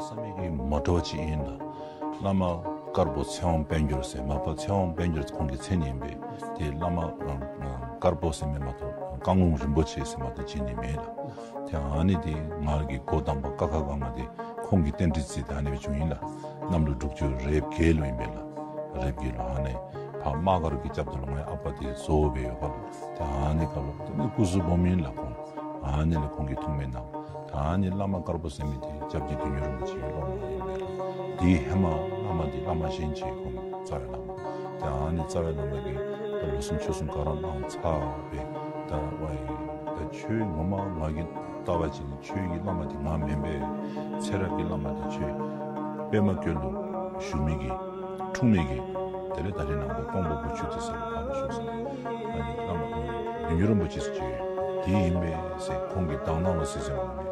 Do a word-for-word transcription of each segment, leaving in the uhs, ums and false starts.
བསམ་ཡས་ཀྱི་མ་འདྲཝ་ཅིག་ཨིན་ལགས། བླ་མ་དཀར་པོ་ཚེ་དབང་དཔལ་འབྱོར་ཟེར་མ་པ་ཚེ་དབང་དཔལ་འབྱོར་ཁོང་གི་མཚན་ཨིན་པས། ཏེ་བླ་མ་ཨ་ཨ་དཀར་པོ་ཟེར་མི་མ་གཏོགས་བཀང་ལུང་རིན་པོ་ཆེ་ཟེར་མ་གཏོགས་བྱིན་ནི་མེད་ལགས། ཏེ་ཨ་ནི་འདི་ང་གི་འགོ་དང་པ་ཀ་ཁ་ག་ང་འདི་ཁོང་གི་རྟེན་འབྲེལ་རྩིས་ཏེ་ཨ་ནི་སྦེ་བྱུང་ཡི་ལགས། གནམ་ལོ་དྲུག་ཅུ་རེ་བརྒྱད་ལུ་ཨིན་པས་ལགས། རེ་བརྒྱད་ལུ་ཨ་ནི་ཕར་དམག་སྒར་གྱི་རྐྱབ་ད་ལུ་ངེའི་ཨ་པ་འདི་བཟོ་སྦེ་ཡོད་པ་ལགས། ཏེ་ཨ་ནི་སྐབས་ལུ་ཏེ་ངེའི་སྐུ་གཟུགས་སྦོམ་ཨིན་ལགས་ཁོང་། ཨ་ནི་ལས་ཁོང་གིས་ཐུགས་སྨོན་གནང་། ད་ཨ་ནི་བླ་མ་དཀར་པོ་ཟེར་མི་འདི་སྐྱབས་རྗེ་དོན་གཉེར་རིན་པོ་ཆེའི་སློབ་མ་ཨིན་པས། དེའི་ཧེ་མ་བླ་མ་འདི་བླ་མ་གཞན་ཅིག་ཁོང་རྩ་བའི་བླ་མ། ད་ཨ་ནི་རྩ་བའི་བླ་མ་གིས་ད་ལོ་གསུམ་ཕྱོགས་གསུམ་ག་ར་གནང་ཚར་བས། ད་ཝའི་ད་ཁྱོད་ངོ་མ་ང་གིས་བལྟ་བ་ཅིན་ཁྱོད་ཀྱི་བླ་མ་འདི་ང་མེན་པས། ཚེ་རབས་ཀྱི་བླ་མ་འདི་ཁྱོད་པདྨ་དཀྱིལ་ལུ་བཞུགས་མི་གི་འཁྲུངས་མི་གི་དེ་ལས་ད་རེས་ནངས་པ་ཀོང་པོ་དགུ་ཆུ་ཏི་ཟེར་བ་ལུ་བཞུགས་ས། ཨ་ནི་བླ་མ་དོན་གཉེར་རིན་པོ་ཆེ་ཟེར་ཅིག་དེ་ཨིན་པས་ཟེར་ཁོང་གིས་དག་སྣང་ལུ་གཟིགས་ཟེར་བ་ནི།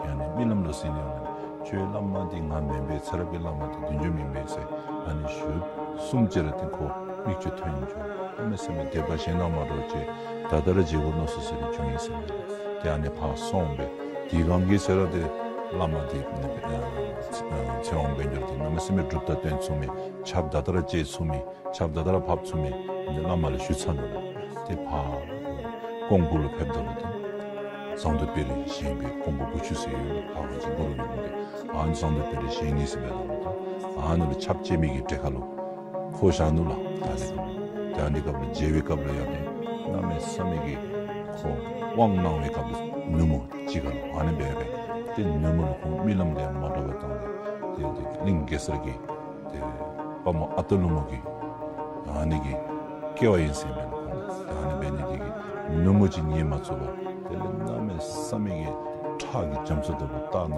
ཡང་ན་རྨི་ལམ་ལུ་གཟིགས་ནི་ཡང་ན་ཁྱོད་བླ་མ་འདི་ང་མེན་པས། ཚེ་རབས་ཀྱི་བླ་མ་འདི་དོན་གཉེར་ཨིན་པས་ཟེར་ཨ་ནི་ཞུ་གསུངས་ཅི་ར་ཏེ་ཁོ་མིག་ཆུ་ཐོན་བྱུང་། ཨ་མི་སེམས་མི་དད་པ་གཞན་དང་མ་འདྲཝ་ཅིག་ད་ལྟོ་ར་མཇལ་དགོ་མནོ་སི་སི་རེ་བྱུང་ཡི་ཟེར་མས། ཏེ་ཨ་ནི་ཕར་སོང་སྦེ་དེ་སྒང་གི་ཚེ་ར་ཏེ་བླ་མ་འདི་ཨ་ཚེ་དབང་དཔལ་འབྱོར་འདི་གནམ་མེད་ས་མེད་སྒྲུབ་ཐག་བཏོན་ཚུགས་མི་ཆརཔ་ད་ལྟོ་ར་བཅད་ཚུགས་མི་ཆརཔ་ད་ལྟོ་ར་ཕབ་ཚུགས་མི་ཨ་ནི་བླ་མ་ལུ་ཞུ་ཚར་ནུག་ལགས། ཏེ་ཕར་ཀོང་པོ་ལུ་ཕེབས་ད་ལུ་ཏེ་ཟངས་མདོག་དཔལ་རི་བཞེངས་པའི་ཀོང་པོ་དགུ་ཆུ་ཟེར་ཡོད་ལགས། ཕར་ང་བཅས་མགོ་ལུ་ཡོད་མི་འདི་ཨ་ནི་ཟངས་མདོག་དཔལ་རི་བཞེངས་ནི་ཟེར་མས་ལགས། ཨ་ནི་ལུ་ཆརཔ་བཅད་མི་གི་གྲལ་ཁར་ལུ་ཁོ་བཞག་ནུག་ལགས། ད་ཨ་ནི་སྐབས་ལུ་ཏེ་ཨ་ནི་སྐབས་ལུ་མཇལ་བའི་སྐབས་ལུ་ཡང་ཏེ་གནམ་མེད་ས་མེད་ཀྱི་ཁོ་དབང་གནང་བའི་སྐབས་ལུ་ནུབ་མོ་ཅིག་ཁར་ལུ་ཨ་ནི་སྦེ་སྦེ་ཏེ་ནུབ་མོ་ལུ་ཁོང་རྨི་ལམ་དེ་ཡང་མ་འདྲཝ་བཏང་སྟེ་ཏེ་ཏེ་གླིང་གེ་སར་གྱི་ཏེ་དཔའ་མོ་ཨ་སྟག་ཀླུ་མོ་གི་ཨ་ནི་གི་སྐྱེ་བ་ཨིན་ཟེར་མས་ལགས་ཁོང་། ཏེ་ཨ་ནི་འབད་ནི་དེ་གིས་ནུབ་མོ་ཅིག་ཉལ་མ་ཚུགས་པར་དེ་ལས་གནམ་མེད་ས་མེད་ཀྱི་ཁྲག་གི་རྒྱ་མཚོ་ལྟ་བུ་སྟག་ནག་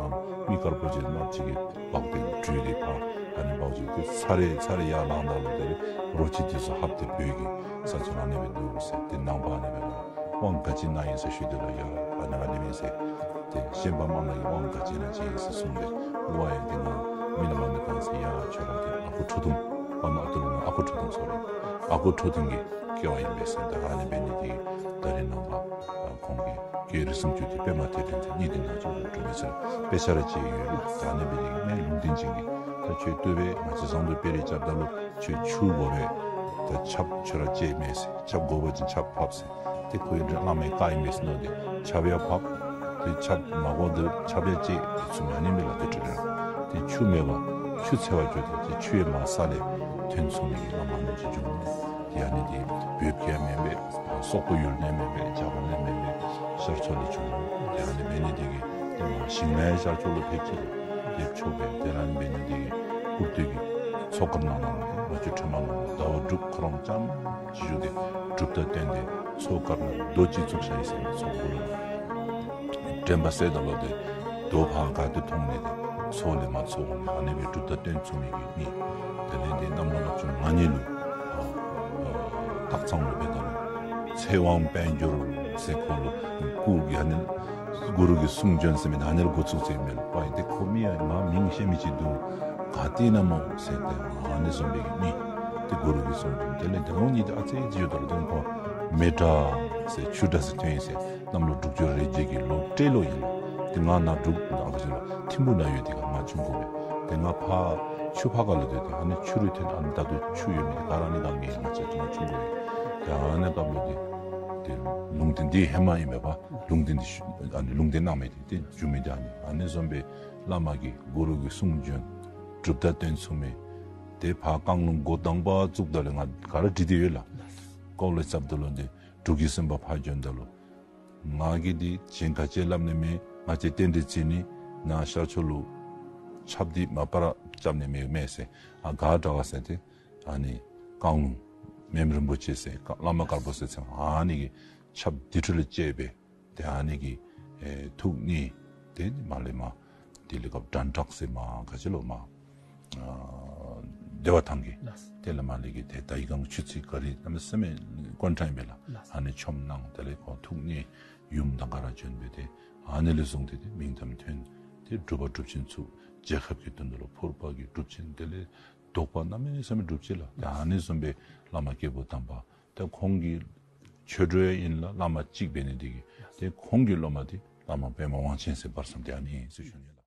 མི་དཀར་པོ་ཅིག་ནགཔོ་ཅིག་གིས་འབག་སྟེ་བྲུས་ཏེ་ཕར་ཨ་ནི་འབག་བཅུག་སྟེ་ཚར་རེ་ཚར་རེ་ཡར་ལངས་ད་ལུ་དེ་ལས་རོ་ཁྱི་དེ་ཚུ་ལྷག་སྟེ་བོད་ཀྱི་ས་ཆ་ཨ་ནི་སྦེ་འདུག་ཟེར། ཏེ་ནངས་པ་ཨ་ནི་སྦེ་ལུ་དབང་ག་ཅི་གནང་ཡི་ཟེར་ཞུ་དེ་ལུ་ཡ་ཨ་ནི་ཨ་ནི་མས་ཟེར། ཏེ་ཤན་པ་དམར་ནག་གི་དབང་ག་ཅི་གནང་ཅི་ཨིན་ཟེར་གསུངས་པས། ཝའི་ཏེ་ང་རྨི་ལམ་ཨ་ནི་བཏང་ཟེར་ཡ་ཁྱོད་ར་ཏེ་ཨ་ཁུ་ཁྲོ་ཐུང་དཔའ་མོ་ཨ་སྟག་ཀླུ་མོ་ཨ་ཁུ་ཁྲོ་ཐུང་ཟེར་རེ་ཨ་ཁུ་ཁྲོ་ཐུང་གི་སྐྱེ་བ་ཨིན་པས་ཟེར། ད་ཨ་ནི་འབད་ནི་དེ་གིས་ད་རེས་ནངས་པ་ཁོང་གི་སྐྱེས་རིགས་སུམ་ཅུ་དེ་པདྨ་ཐོད་ཕྲེང་ཚེ་གཉིས་དེ་ནང་ཅིག་ལུ་གྲུབ་པའི་ཚེ་དཔེ་ཆ་ར་ཅིག་ཡོད་ལགས། ད་ཨ་ནི་འབད་ནི་དེ་གིས་ངེའི་ལུང་བསྟན་ཅན་གྱིས་ད་ཁྱོད་བཏུབ་པས། ང་བཅས་ཟངས་མདོག་དཔལ་རི་རྐྱབ་ད་ལུ་ཁྱོད་ཆུ་དགོ་པས། ད་ཆརཔ་ཁྱོད་ར་བཅད་མས་ཟེར། ཆརཔ་དགོ་པ་ཅིན་ཆརཔ་ཕབ་ཟེར། ཏེ་ཁོ་གིས་བླ་མའི་བཀའ་ཨིན་པས་ཟེར་མནོ་སྟེ་ཆརཔ་ཡང་ཕབ། ཏེ་ཆརཔ་མ་དགོ་དེ་ཆརཔ་ཡང་བཅད་ཚུགས་མི་ཨ་ནི་མས་ལགས། ཏེ་ཁྲི་ལས་ར་ཏེ་ཆུ་མེད་པར་ཆུ་འཚོལ་བར་འགྱོ་སྟེ་ཏེ་ཆུ་ཡང་མ་ས་ལས་ཐོན་ཚུགས་མི་གི་བླ་མ་ཨ་ནི་ཅིག་བྱུང་ནུག། ཏེ་ཨ་ནི་འདི་བོད་ཀྱི་ཡང་མེན་པས། སོག་པོ་ཡུལ་ནང་མེན་པས། རྒྱ་གར་ནང་མེན་པས། ཤར་ཕྱོགས་ལས་བྱུང་ནུག། ཏེ་ཨ་ནི་འབད་ནི་དེ་གིས་ཏེ་མ་ཤིང་ནག་ཡང་ཤར་ཕྱོགས་ལུ་ཕེབས་ཅི་རུང་ཕེབས་ཆོག་པས། ཏེ་ཨ་ནི་འབད་ནི་དེ་གིས་སྐུར་སྟོད་ཀྱི་ཚོགས་བསྐོར་གནང་གནངམ་ད་ལྟོ་ཕྲེང་བ་ནང་ཟླ་བ་དྲུག་ཁོ་ར་རྐྱངམ་གཅིག་བཞུགས་ཏེ་སྒྲུབ་ཐག་བཏོན་ཏེ་ཚོགས་བསྐོར་གནང་རྡོ་གཅིག་བཙུགས་བཞག་ཡི་ཟེར་མས། ཚོགས་གུ་ལུ་དྲན་པ་གསོ་ད་ལུ་ཏེ་རྡོ་ཕར་ག་ཏེ་མཐོང་ནི་དེ་ཚོགས་ལས་མར་ཚོགས་འོང་ནི་ཨ་ནི་སྦེ་སྒྲུབ་ཐག་བཏོན་ཚུགས་མི་གི་མི། དེ་ལས་ཏེ་གནམ་ལོ་ལྔ་བཅུ་ང་གཉིས་ལུ་ཨ་ཨ་སྟག་ཚང་ལུ་འབད་ད་ལུ་ཚེ་དབང་དཔལ་འབྱོར་ཟེར་ཁོ་ལུ་སྐུ་ཡ་ནི་གུ་རུ་གི་གསུང་བྱོན་ཟེར་མི་ཨ་ནི་ལུ་འགོ་བཙུགས་ཟེར་མས་ལགས། ཏེ་ཁོ་མི་ཡང་ང་མིང་ཤེས་མི་ཅིག་འདུག། ག་ཏེ་ཨིན་ན་སྨོ་ཟེར་ཏེ་ཨ་ནི་བཟུམ་སྦེ་གི་མི་ཏེ་གུ་རུ་གི་གསུང་བྱོན། དེ་ལས་དེ་ལོང་ཉིད་ཨ་ཙི་ཅིག་ཡོད་ད་ལུ་ཏེ་ཁོ་མེ་འདྲ་ཟེར་ཆུ་འདྲ་ཟེར་ཐོན་ཡི་ཟེར། གནམ་ལོ་དྲུག་ཅུ་རེ་བརྒྱད་ཀྱི་ལོ་སྤྲེལ་ལོ་ཨིན་ལགས། ཏེ་ང་ནཱ་འབྲུག་ནང་ག་ཅི་ལོ་ཐིམ་ཕུ་ནང་ཡོད་དེ་ག་ང་ཆུང་ཀུ་སྦེ་ཏེ་ང་ཕར་ཆུ་ཕར་ཁ་ལུ་སྡོད་དེ་ཨ་ནི་ཆུ་རུད་ཐོན་ཨ་ནི་ད་ལྟོ་ཆུ་ཡོད་མི་དེ་ག་ར་ཨ་ནི་ག་ངེའི་ང་བཅས་ང་ཆུང་ཀུ་སྦེ་ཏེ་ཨ་ནི་སྐབས་ལུ་ཏེ་ཏེ་ལུང་བསྟན་འདི་ཧེ་མ་ཨིན་མས་པ། ལུང་བསྟན་འདི་ཞུ་ཨ་ནི་ལུང་བསྟན་གནང་མི་དེ་ཏེ་འགྱུར་མེད་དེ་ཨ་ནི་ཨ་ནི་བཟུམ་སྦེ་བླ་མ་གི་གུ་རུ་གི་གསུང་བྱོན་སྒྲུབ་ཐག་བཏོན་ཚུགས་མི་དེ་ཕར་བཀང་ལུང་འགོ་དང་པ་བཙུགས་ད་ལས་ང་ག་ར་འདྲིས་ཏེ་ཡོད་ལགས། ལྐོག་ལུ་རྐྱབ་ད་ལུ་ཏེ་འབྲུག་གི་སེམས་དཔའ་ཕར་བྱོན་ད་ལུ་ང་གིས་འདི་གཞན་ག་ཅི་སླབ་ནི་མེད། ང་བཅས་རྟེན་འབྲེལ་རྩིས་ནི་ནཱ་ཤར་ཕྱོགས་ལུ་ཆརཔ་འདི་མ་པ་ར་རྐྱབ་ནི་མེད་མས་ཟེར། ཨ་ག་དྲག་ག་ཟེར་ཏེ་ཨ་ནི་བཀང་ལུང་མེན་རིན་པོ་ཆེ་ཟེར་བླ་མ་དཀར་པོ་ཟེར་ཚེ་ཨ་ནི་གི་ཆརཔ་དེ་འཕྲོ་ལས་བཅད་སྦེ་ཏེ་ཨ་ནི་གི་ཨེ་ཐུགས་མཉེས་ཏེ་མར་ལས་མར་དེ་ལས་སྐབས་དགྲ་གྲགས་ཟེར་མར་ག་ཅི་ལོ་མར་ཨ་བདེ་བ་ཐང་གི་ལགས། དེ་ལས་མར་ལས་ཀྱི་ཏེ་དའི་ལྒང་ཆུ་ཚོད་ག་རི་གནམ་མེད་ས་མེད་དཀོན་དྲགས་ཨིན་པས་ལགས། ལགས། ཨ་ནི་མཆོངམ་གནང་། དེ་ལས་ཁོང་ཐུགས་མཉེས་ཡུམ་དང་ག་ར་བྱོན་སྦེ་ཏེ་ཨ་ནི་ལས་བཟུང་སྟེ་ཏེ་མིང་གཏམ་ཐོན། ཏེ་སྒྲུབ་པ་སྒྲུབ་ཆེན་ཚུ་རྒྱལ་ཁབ་ཀྱི་དོན་དུ་ལུ་ཕུར་པ་གི་སྒྲུབ་ཆེན་དེ་ལས་བཟློག་པ་གནམ་མེད་ས་མེད་སྒྲུབ་ཅི་ལགས། ཏེ་ཨ་ནི་བཟུམ་སྦེ་བླ་མ་སྐྱེས་བུ་དམ་པ་ཏེ་ཁོང་གི་ཆོས་གྲོགས་ཡང་ཨིན་ལགས། བླ་མ་གཅིག་འབད་ནི་དེ་གིས་ཏེ་ཁོང་གི་སློབ་མ་འདི་བླ་མ་པདྨ་དབང་ཆེན་ཟེར་བར་མཚམས་ཏེ་ཨ་ནི་ཨིན་ཟེར་ཞུ་ནི།